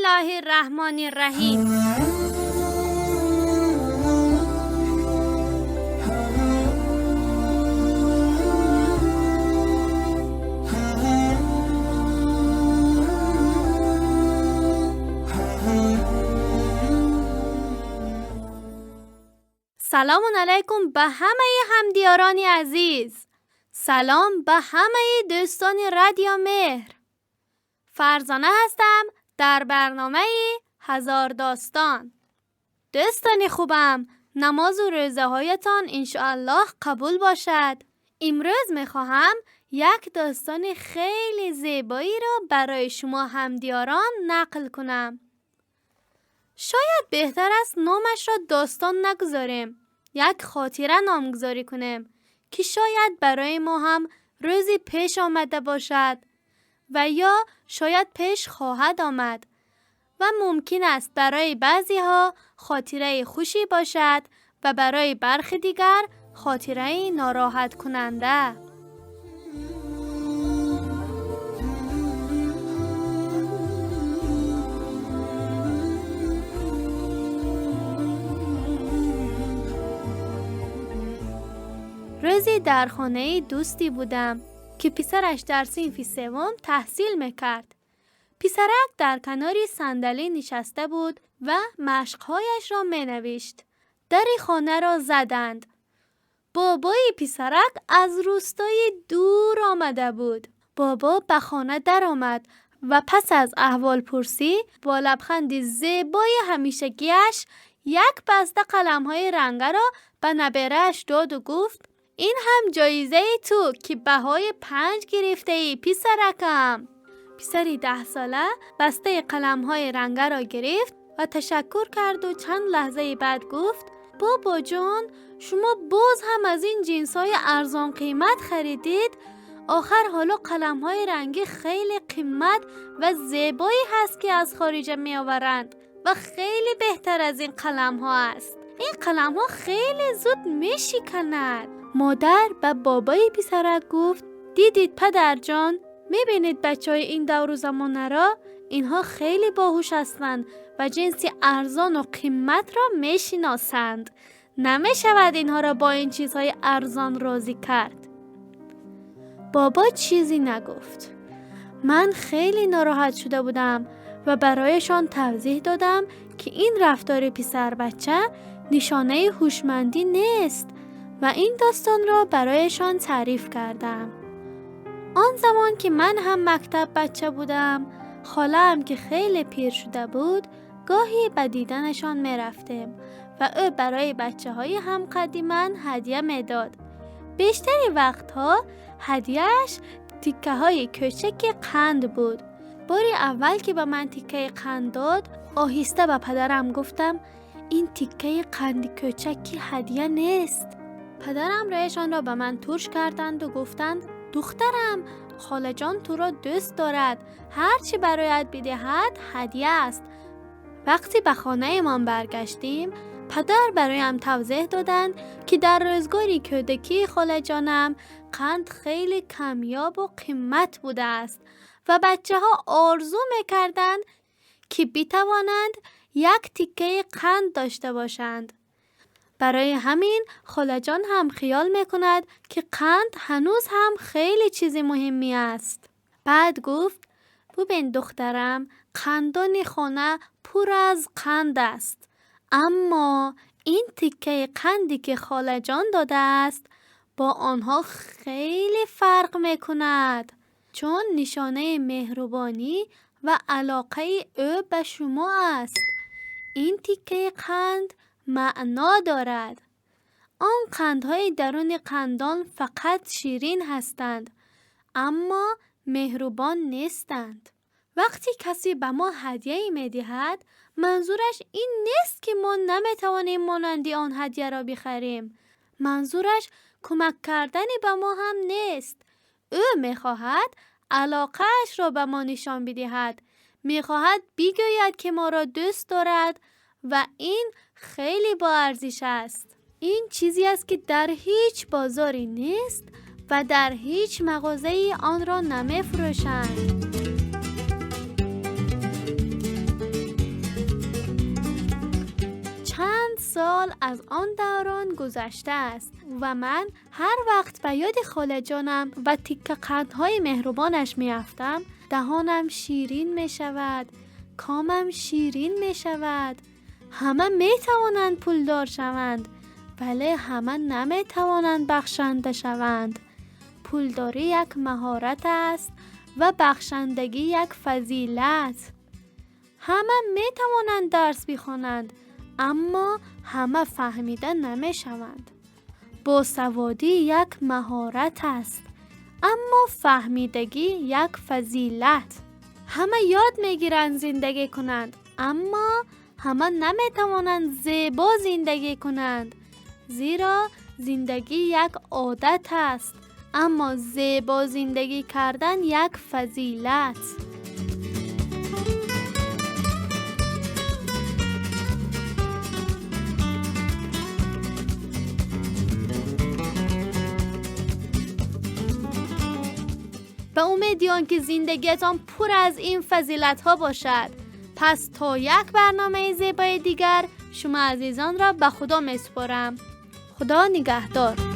الله الرحمن الرحیم. سلام علیکم به همه همدیاران عزیز. سلام به همه دوستان رادیو مهر. فرزانه هستم در برنامه هزار داستان. دوستان خوبم، نماز و روزه هایتان انشاءالله قبول باشد. امروز میخواهم یک داستان خیلی زیبایی را برای شما همدیاران نقل کنم. شاید بهتر است نامش را داستان نگذاریم، یک خاطره نامگذاری کنیم که شاید برای ما هم روزی پیش آمده باشد و یا شاید پیش خواهد آمد و ممکن است برای بعضی ها خاطره خوشی باشد و برای برخی دیگر خاطره ناراحت کننده. روزی در خانه دوستی بودم که پسرش در صنف سوم تحصیل میکرد. پسرک در کنار صندلی نشسته بود و مشقهایش را مینوشت. در خانه را زدند. بابای پسرک از روستای دور آمده بود. بابا به خانه در آمد و پس از احوال پرسی با لبخند زیبای همیشگیش یک بسته قلم‌های رنگه را به نبره‌اش داد و گفت: این هم جایزه تو که بهای 5 گرفته ای پسرکم. پسری 10 ساله بسته قلم‌های رنگه را گرفت و تشکر کرد و چند لحظه بعد گفت: بابا جان، شما باز هم از این جنس‌های ارزان قیمت خریدید؟ آخر حالا قلم‌های رنگی خیلی قیمت و زیبایی هست که از خارج می آورند و خیلی بهتر از این قلم‌ها است. این قلم‌ها خیلی زود می شکند. مادر به بابای پسرک گفت: دیدید پدر جان، میبینید بچه های این دور و زمانه را؟ اینها خیلی باهوش هستند و جنسی ارزان و قیمت را میشناسند. نمیشود اینها را با این چیزهای ارزان راضی کرد. بابا چیزی نگفت. من خیلی ناراحت شده بودم و برایشان توضیح دادم که این رفتار پسر بچه نشانه هوشمندی نیست و این داستان را برایشان تعریف کردم. آن زمان که من هم مکتب بچه بودم، خاله‌ام که خیلی پیر شده بود، گاهی به دیدنشان می رفتیم و او برای بچه های هم قدی من هدیه می داد. بیشتری وقتها هدیه‌اش تیکه های کوچک قند بود. باری اول که به من تیکه قند داد، آهسته به پدرم گفتم: این تیکه قند کوچکی هدیه نیست. پدرم رایشان را به من ترش کردند و گفتند: دخترم، خاله جان تو را دوست دارد، هرچی برایت بدهد هدیه است. وقتی به خانه من برگشتیم، پدر برایم توضیح دادند که در روزگاری کودکی خاله جانم قند خیلی کمیاب و قیمت بوده است و بچه ها آرزو میکردند که بتوانند یک تیکه قند داشته باشند. برای همین خاله جان هم خیال میکند که قند هنوز هم خیلی چیز مهمی است. بعد گفت: ببین دخترم، قندان خانه پر از قند است، اما این تیکه قندی که خاله جان داده است با آنها خیلی فرق میکند، چون نشانه مهربانی و علاقه او به شما است. این تیکه قند معنا دارد. آن قندهای درون قندان فقط شیرین هستند، اما مهربان نیستند. وقتی کسی به ما هدیه‌ای می‌دهد، منظورش این نیست که ما نمی‌توانیم مانند آن هدیه را بخریم. منظورش کمک کردن به ما هم نیست. او می‌خواهد علاقه‌اش را به ما نشان بدهد. می‌خواهد بگوید که ما را دوست دارد و این خیلی با ارزش است. این چیزی است که در هیچ بازاری نیست و در هیچ مغازه‌ای آن را نمی‌فروشند. سال از آن دوران گذشته است و من هر وقت به یاد خاله جانم و تیکه قندهای مهربانش می افتم، دهانم شیرین می شود، کامم شیرین می شود. همه می توانند پولدار شوند، ولی همه نمی توانند بخشنده شوند. پولداری یک مهارت است و بخشندگی یک فضیلت. همه می توانند درس بخوانند، اما همه فهمیده نمی شوند. باسوادی یک مهارت است، اما فهمیدگی یک فضیلت. همه یاد می گیرند زندگی کنند، اما همه نمی توانند زیبا زندگی کنند، زیرا زندگی یک عادت است، اما زیبا زندگی کردن یک فضیلت. به امید آن که زندگیتان پر از این فضیلت ها باشد. پس تا یک برنامه زیبای دیگر شما عزیزان را به خدا می سپارم. خدا نگهدار.